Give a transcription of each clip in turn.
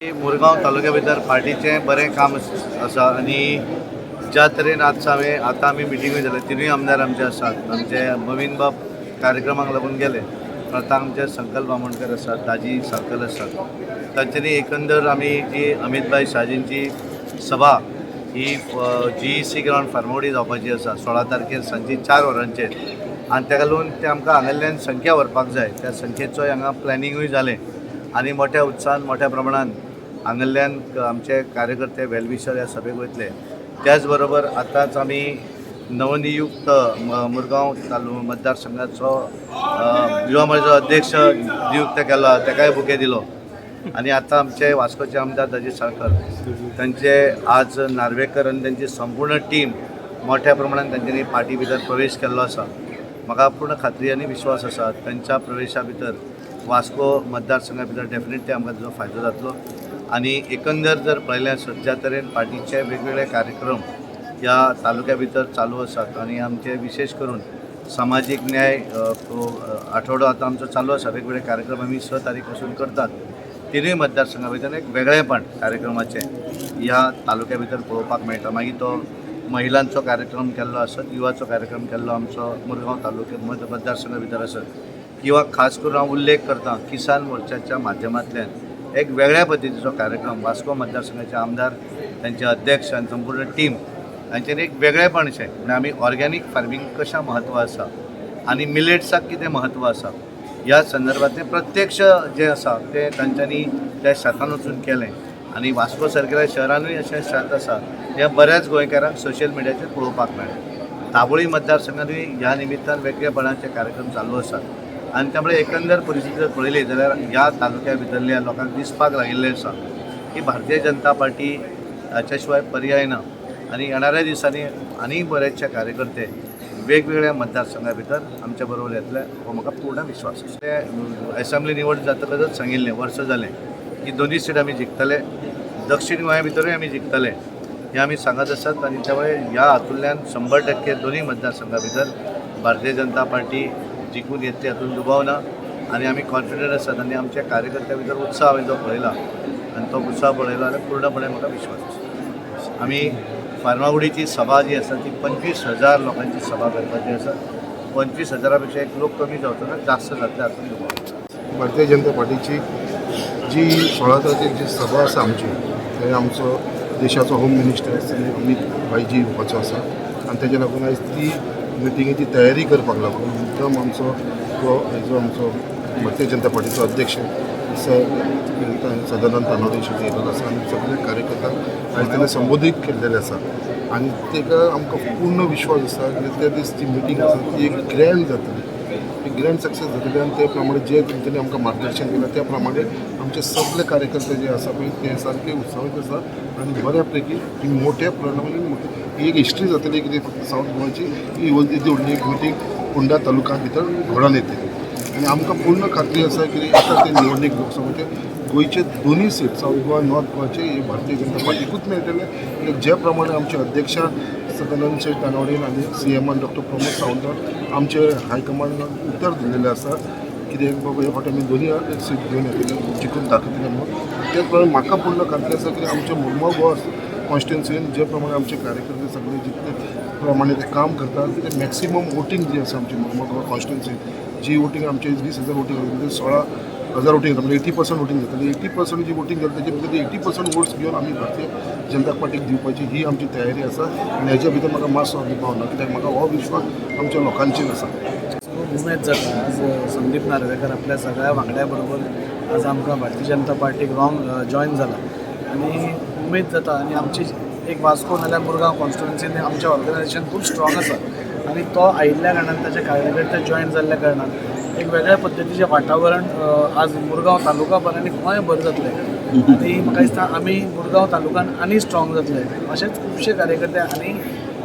मुरगांव तालुक्या भितर पार्टीचें बरें काम आसा आनी ज्या तरेन आज हांवें आतां आमी मिटिंगूय जाले, तिनूय आमदार आमचे आसात. आमचे नवीन बाब कार्यक्रमाक लागून गेले, आतां आमचे संकल्प आमोणकर आसात, दाजी साळकर आसात. तांच्यांनी एकंदर आमी जी अमितभाई शाजींची सभा ही जीईसी ग्रावंड फार्मागुडी जावपाची आसा 16 तारखेर सांजे 4 वरांचेर आनी ताका लागून ते आमकां हांगासरल्यान संख्या व्हरपाक जाय. त्या संख्येचोय हांगा प्लॅनिंगूय जालें आनी मोठ्या उत्साहान मोठ्या प्रमाणान हांगासरल्यान आमचे कार्यकर्ते वेलविशर ह्या सभेक वयतले. त्याच बरोबर आतांच आमी नवनियुक्त मुरगांव तालु मतदारसंघाचो युवा मोर्चाचो अध्यक्ष नियुक्त केला, ताकाय बुके दिलो. आनी आतां आमचे वास्कोचे आमदार दाजी साळकर तांचे आज नार्वेकर आनी तांची संपूर्ण टीम मोठ्या प्रमाणान तांच्यांनी पार्टी भितर प्रवेश केल्लो आसा. म्हाका पूर्ण खात्री आनी विश्वास आसा, तांच्या प्रवेशा भितर वास्को मतदारसंघा भितर डेफिनेटली आमकां ताजो फायदो जातलो. आनी एकंदर जर पळयल्यार सद्या तरेन पार्टीचे वेगवेगळे कार्यक्रम ह्या तालुक्या भितर चालू आसात आनी आमचे विशेश करून सामाजीक न्याय आठवडो आतां आमचो चालू आसा. वेगवेगळे कार्यक्रम आमी 6 तारीख पासून करतात. तिनूय मतदारसंघा भितर एक वेगळेपण कार्यक्रमाचें ह्या तालुक्या भितर पळोवपाक मेळटा. मागीर तो महिलांचो कार्यक्रम केल्लो आसत, युवाचो कार्यक्रम केल्लो आमचो मुरगांव तालुक्या मतदारसंघा भितर आसत किंवा खास करून हांव उल्लेख करता किसान मोर्चाच्या माध्यमांतल्यान एक वेगळ्या पद्दतीचो कार्यक्रम वास्को मतदारसंघाचे आमदार, तांचे अध्यक्ष आनी संपूर्ण टीम हांचेर एक वेगळेपणशें, म्हणजे आमी ऑर्गेनीक फार्मींग कशें म्हत्व आसा आनी मिलेट्साक कितें म्हत्व आसा ह्या संदर्भांतलें प्रत्यक्ष जें आसा तें तांच्यांनी त्या शेतान वचून केलें. आनी वास्को सारकेल्या शहरानूय अशें शेत आसा हें बऱ्याच गोंयकारांक सोशल मिडियाचेर पळोवपाक मेळ्ळें. दाबोळी मतदारसंघानूय ह्या निमित्तान वेगळेपणाचे कार्यक्रम चालू आसात आनी त्यामुळे एकंदर परिस्थिती जर पळयली जाल्यार ह्या तालुक्या भितरल्या लोकांक दिसपाक लागिल्लें आसा की भारतीय जनता पार्टी हाच्या शिवाय पर्याय ना. आनी येणाऱ्या दिसांनी आनी बरेचशे कार्यकर्ते वेगवेगळ्या मतदारसंघा भितर आमच्या बरोबर येतले हो म्हाका पूर्ण विश्वास आसा. ते एसेंब्ली निवड जातकच सांगिल्लें, वर्स जालें की दोनूय सीट आमी जिखतले, दक्षीण गोंया भितरूय आमी जिखतले हें आमी सांगत आसात. आनी त्यामुळे ह्या हातूंतल्यान 100% दोनूय मतदारसंघा भितर भारतीय जनता पार्टी जिखून येतली हातूंत दुबाव ना आनी आमी कॉन्फिडंट आसात. आनी आमच्या कार्यकर्त्या भितर उत्साह हांवें जो पळयला आनी तो उत्साह पळयला जाल्यार पूर्णपणे म्हाका विश्वास आसा. आमी फार्मागुडीची सभा जी आसा ती 25,000 लोकांची सभा करपाची आसा. 25,000 पेक्षा एक लोक कमी जावचो ना, जास्त जातले हातूंत दुबाव ना. भारतीय जनता पार्टीची जी 16 तारखेक जी सभा आसा आमची, थंय आमचो देशाचो होम मिनिस्टर श्री अमीत भाईजी येवपाचो आसा आनी तेज्या लागून आयज ती मिटिंगेची तयारी करपाक लागून मुद्दम आमचो जो हेजो आमचो भारतीय जनता पार्टीचो अध्यक्ष सर सदानंद तानोडे शेट्टी येयलेलो आसा आनी सगळे कार्यकर्त्यांक आयज तेणें संबोधीत केल्लेलें आसा. आनी तेका आमकां पूर्ण विश्वास आसा की त्या दीस जी मिटींग आसा ती एक ग्रँड जातली, एक ग्रँड सक्सेस जातली. आनी ते प्रमाणे जे तेंच्यांनी आमकां मार्गदर्शन केलां त्या प्रमाणे आमचे सगळे कार्यकर्ते जे आसा पळय ते सारके उत्साहीत आसा आनी बऱ्या पैकी ही मोठ्या प्रमाणान मोठी ही एक हिस्ट्री जातली कितें फक्त सावथ गोवाची ही येदी व्हडली एक मिटींग फोंडा तालुका भितर घडोवन येतली. आनी आमकां पूर्ण खात्री आसा की येता ते निवडणूक लोकसभेचे गोंयचे दोनूय सीट, सावथ गोवा, नॉर्थ गोवाचे, हे भारतीय जनता पार्टीकूच मेळटले. कित्याक जे प्रमाणे आमचे अध्यक्षान सदानंद शेट तानावडेन आनी सी एमान डॉक्टर प्रमोद सावंतान आमचे हायकमांडान उतर दिलेलें आसा कित्याक बाबा हे फावटी आमी दोनूय सीट घेवन येतले, जिखून दाखयतले म्हणून, तेच प्रमाणे म्हाका पूर्ण खात्री आसा की आमच्या मुरगांव गोवा कॉन्स्टिट्युन्सीन जे प्रमाणे आमचे कार्यकर्ते सगळे जितले प्रमाणे ते काम करतात ते मॅक्सिमम वोटींग जी आसा आमची मुरगांव गोवा कॉन्स्टिट्युन्सीन जी वोटींग आमचे 20,000 वोटींग आसा ते 16,000 वोटींग जाता, म्हणजे 80% वोटींग जातली. 80% जी वोटींग जाता तेजे भितर 80% वोट्स घेवन आमी भारतीय जनता पार्टीक दिवपाची ही आमची तयारी आसा. आनी हेज्या भितर म्हाका मातसो दुबाव ना, कित्याक म्हाका हो विश्वास आमच्या लोकांचेर आसा. खूब उमेद जाता. आज संदीप नार्वेकर आपल्या सगळ्या वांगड्या बरोबर आज आमकां भारतीय जनता पार्टीक रॉंग जॉयन जाला आनी उमेद जाता. आनी आमची एक वास्को नाल्यार मुरगांव कॉन्स्टिट्युन्सीन आमचें ऑर्गनायझेशन खूब स्ट्रॉंग आसा आनी तो आयिल्ल्या कारणान, ताचे कार्यकर्ते जॉयन जाल्ल्या कारणान एक वेगळ्या पद्दतीचें वातावरण आज मुरगांव तालुका भर आनी गोंयभर जातलें. आनी म्हाका दिसता आमी मुरगांव तालुकान आनी स्ट्रॉंग जातले. अशेंच खुबशे कार्यकर्ते आनी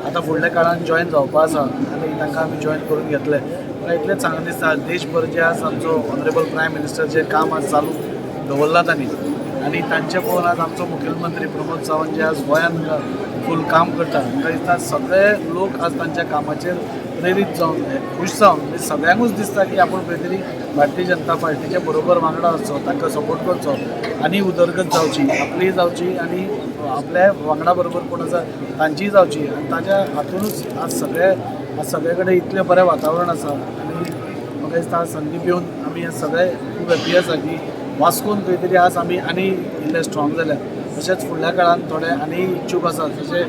आतां फुडल्या काळान जॉयन जावपा आसा आनी तांकां आमी जॉयन करून घेतले. म्हाका इतलेंच सांगन दिसता, देशभर जे आज आमचो ऑनरेबल प्रायम मिनिस्टर जे काम आज चालू दवरलां तांणी आनी तांचें पळोवन आज आमचो मुखेलमंत्री प्रमोद सावंत जे आज गोंयांत फूल काम करता, म्हाका दिसता सगळे लोक आज तांच्या कामाचेर प्रेरीत जावन, खूश जावन, म्हणजे सगळ्यांकूच दिसता की आपूण खंय तरी भारतीय जनता पार्टीच्या बरोबर वांगडा आसचो, तांकां सपोर्ट करचो आनी उदरगत जावची, आपलीय जावची आनी आपल्या वांगडा बरोबर कोण आसा तांचीय जावची. आनी ताच्या हातूनच आज सगळे कडेन इतलें बरें वातावरण आसा आनी म्हाका दिसता आज संदीप येवन आमी हे सगळे खूब हॅपी आसा की वास्कोन खंय तरी आज आमी आनी इल्ले स्ट्रॉंग जाल्या. तशेंच फुडल्या काळान थोडे आनी इच्छूक आसा, जशे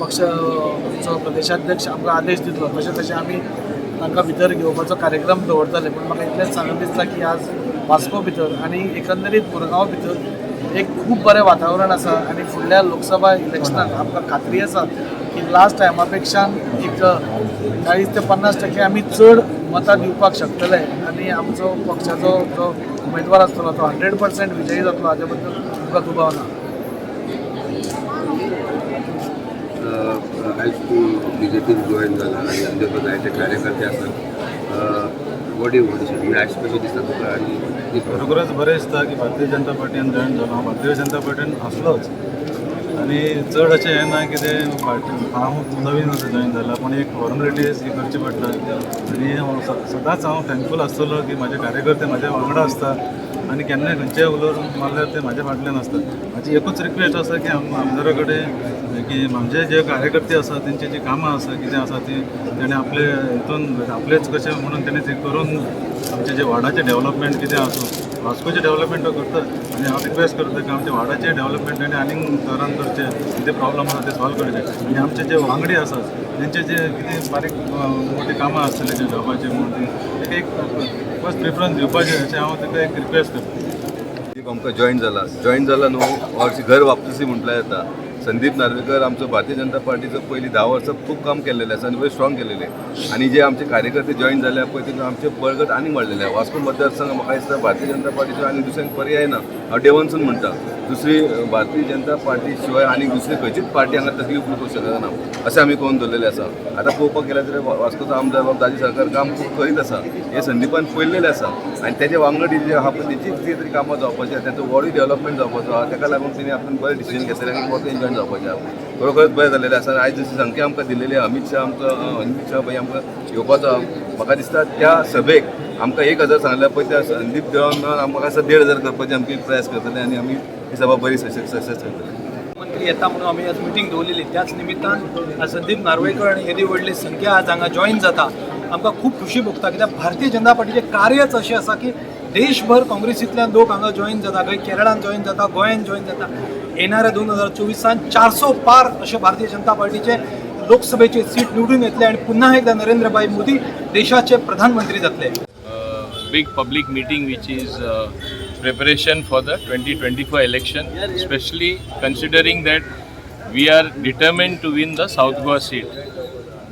पक्षाचो प्रदेशाध्यक्ष आमकां आदेश दितलो तशें तशें आमी तांकां भितर घेवपाचो कार्यक्रम दवरतले. पूण म्हाका इतलेंच सांगून दिसता की आज वास्को भितर आनी एकंदरीत मुरगांव भितर एक खूब बरें वातावरण आसा आनी फुडल्या लोकसभा इलेक्शनाक आमकां खात्री आसा की लास्ट टायमा पेक्षान एक 40 ते 50% आमी चड मतां दिवपाक शकतले आनी आमचो पक्षाचो जो उमेदवार आसतलो तो 100% विजयी जातलो, हाजे बद्दल तुमकां दुबाव ना. आयज तूं बीजेपीन जॉयन जाला आनी आमचे बरोबर जायते कार्यकर्ते आसात. What you want to, आयज कशें दिसता तुका आनी खरोखरच बरें दिसता की भारतीय जनता पार्टीन जॉयन जालो. हांव भारतीय जनता पार्टीन आसलोच आनी चड अशें हें ना कितें पार्टी, हांव नवीन असो जॉयन जाला, पूण एक फॉर्मेलिटीज ही करची पडटा. आनी हांव सदांच हांव थँकफूल आसतलो की म्हाजे कार्यकर्ते म्हाज्या वांगडा आसता आनी केन्नाय खंयचेय उलोवन मारल्यार ते म्हाज्या फाटल्यान आसता. म्हाजी एकूच रिक्वेस्ट आसा की आमदारा कडेन की आमचे जे कार्यकर्ते आसा, तेंची जी कामां आसा, कितें आसा ती तेणें आपले हितून आपलेच कशें म्हणून तेणें तें करून आमचे जे वार्डाचें डेवलपमेंट कितें आसूं, वास्कोचें डेवलपमेंट तो करता आनी हांव रिक्वेस्ट करता की आमच्या वार्डाचें डेवलपमेंट तेणें आनीक दरान करचें, कितें प्रॉब्लम आसा ते सॉल्व करचे आनी आमचे जे वांगडी आसात तेंचे जे कितें बारीक मोठी कामां आसतलीं जे जॉबाचे म्हणून ती तेका एक फर्स्ट प्रिफरन्स दिवपाचें अशें हांव ताका एक रिक्वेस्ट करता. आमकां जॉयन जाला न्हू, अर्शी घर वापसी म्हटल्यार जाता. संदीप नार्वेकर आमचो भारतीय जनता पार्टीचो पयलीं 10 वर्सां खूब काम केल्लेलें आसा आनी बरें स्ट्रॉंग केलेलें आनी जे आमचे कार्यकर्ते जॉयन जाले पळय तितून आमचें बळगट आनीक वाडलेलें आसा. वास्को मतदारसंघ म्हाका दिसता भारतीय जनता पार्टीचो आनी दुसऱ्यांक पर्याय ना. हांव देवनसून म्हणटा, दुसरी भारतीय जनता पार्टी शिवाय आनी दुसरी खंयचीच पार्टी हांगा तकली उखलूंक शकना अशें आमी करून दवरलेलें आसा. आतां पळोवपाक गेल्यार जाल्यार वास्कोचो आमदार बाब दाजी सरकार काम खूब करीत आसा, हें संदीपान पळयलेलें आसा आनी तेजे वांगडी जे आहा पळय तेची कितें तरी कामां जावपाची आहा, तेंचो वॉर्डूय डेवलपमेंट जावपाचो आहा. तेका लागून तेणी आपणें बरें डिसिजन घेतलें आनी परतें जॉयन जावपाचें आहा. खरोखरच बरें जालेलें आसा. आनी आयज जशी संख्या आमकां दिलेली आहा, अमीत शाह आमकां, अमीत शाह भाई आमकां येवपाचो आहा. म्हाका दिसता त्या सभेक आमकां 1000 सांगल्या पळय, त्या संदीप देवळान आमकां आसा 1500 करपाचे आमची प्रयास करतले आनी आमी ही सभा बरी सक्सेस करतले. मंत्री येता म्हणून आमी आज मिटींग दवरलेली. त्याच निमित्तान आज संदीप नार्वेकर आनी येदी व्हडली संख्या आज हांगा जॉयन जाता, आमकां खूब खुशी भोगता. कित्याक भारतीय जनता पार्टीचें कार्यच अशें आसा की देशभर काँग्रेसींतल्यान लोक हांगा जॉयन जाता, खंय केरळान जॉयन जाता, गोंयान जॉयन जाता. येणाऱ्या 2024 400 पार अशें भारतीय जनता पार्टीचे लोकसभेचे सीट निवडून येतले आनी पुन्हा एकदा नरेंद्रभाई मोदी देशाचे प्रधानमंत्री जातले. Big public meeting, which is preparation for the 2024 election, especially considering that we are determined to win the South Goa seat.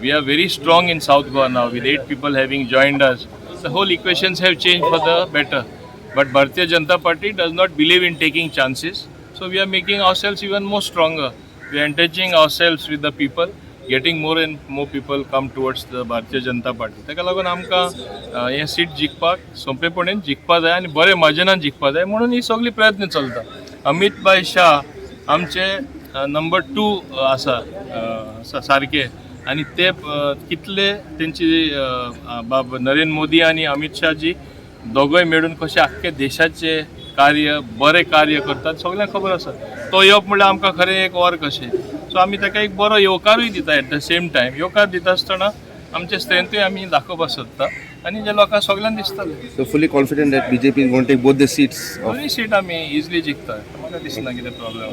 We are very strong in South Goa now, with 8 people having joined us. The whole equations have changed for the better, but Bharatiya Janata Party does not believe in taking chances, so we are making ourselves even more stronger. We are entrenching ourselves with the people, getting more and more people come towards the Bharatiya Janata Party. ताका लागून आमकां हें seat जिखपाक सोंपेपणीन जिखपा जाय आनी बरे मार्जिनान जिखपा जाय म्हणून ही सगळी प्रयत्न चलता. अमीत भाई शाह आमचे नंबर 2 आसा सारके आनी ते कितले तेंची बाब नरेंद्र मोदी आनी अमीत शाहजी दोगोय मेळून कशें आख्खे देशाचें कार्य बरें कार्य करतात सगल्यांक खबर आसा. तो येवप म्हणल्यार आमकां खरें एक वर कशें, सो आमी ताका एक बरो येवकारूय दिता. एट the same time येवकार दिता आसतना आमचे स्ट्रेंथूय आमी दाखोवपाक सोदता आनी जे लोकांक सगल्यांक दिसतलें. So fully confident that BJP is going to take both the seats of दोनूय सीट आमी इजिली जिखता, म्हाका दिसना कितें प्रॉब्लम.